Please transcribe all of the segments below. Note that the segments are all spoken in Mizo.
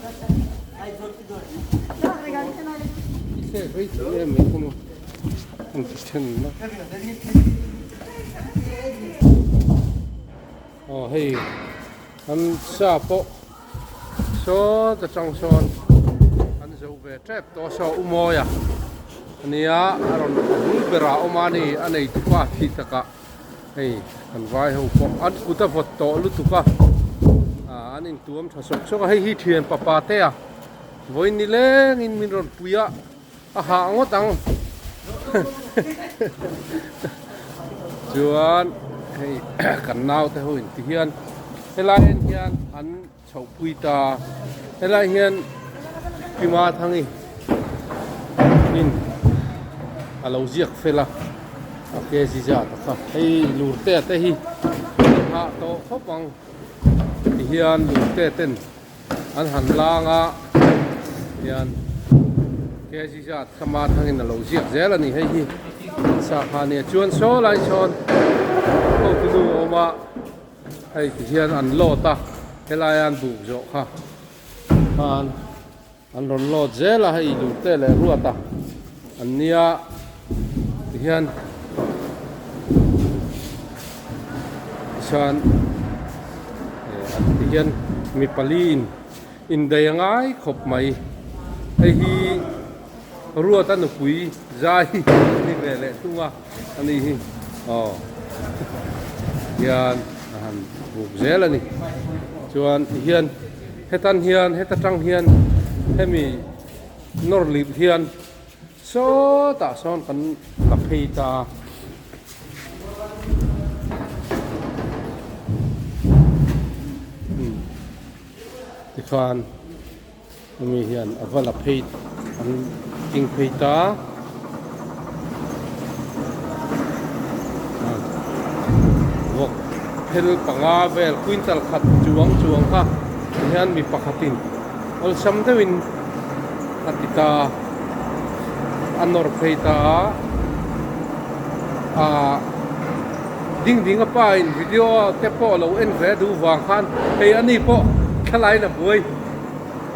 I thlek rei thei em mai kha maw an ti then a. Aw hei an sa pawh saw ta tang sawn an zo ve tep tawh a saw u mawi a ania a rawn a bul berah a awm a ni a nei tupa thih takah hei kan vai ho pawh an kut a vawt tawh lutuk a ah an intuam tha sawk sawk a hei hi thian papa te a vawiin ni lengin min rawn pui a a hah ngawt ang chuan hei kan naute ho in ti hian helai en hian an chhoh pui ta helai hian Pima Thangi in a lo ziak fel a a kg zat a kha hei lurte te hi an hah tawh khawp ang ti hian lurte ten an han lang a hian kg zat kha mar thangin a lo ziak zel a ni hei hi sa kha nia chuan saw lai sawn hotu nu a awm a hei ti hian an load a helai a an buk zawh kha khan an rawn load zel a hei lur te leh ruat a an nia ti hian tichuan eh ti hian mi pali in indaih a ngai khawp mai hei hi ruat a nupui zai ni ve leh tung a ani hi aw hian a han buk zel a ni chuan ti hian hetan hian heta tang hian hemi nawr lip hian Sawtah sawn kan la phei ta a. Tikhan hemi hian a va la phei an keng phei ta a. Vawk phel panga vel quintal khat chuang chuang kha tihian mi pakhatin awlsam deuhin a ti ta a, a nawr phei ta a, ah ding ding a pa in video te pawh a lo en ve duh vang khan hei a ni pawh thlalai in a buai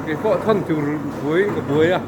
kei pawh thawn tur buai in ka buai a.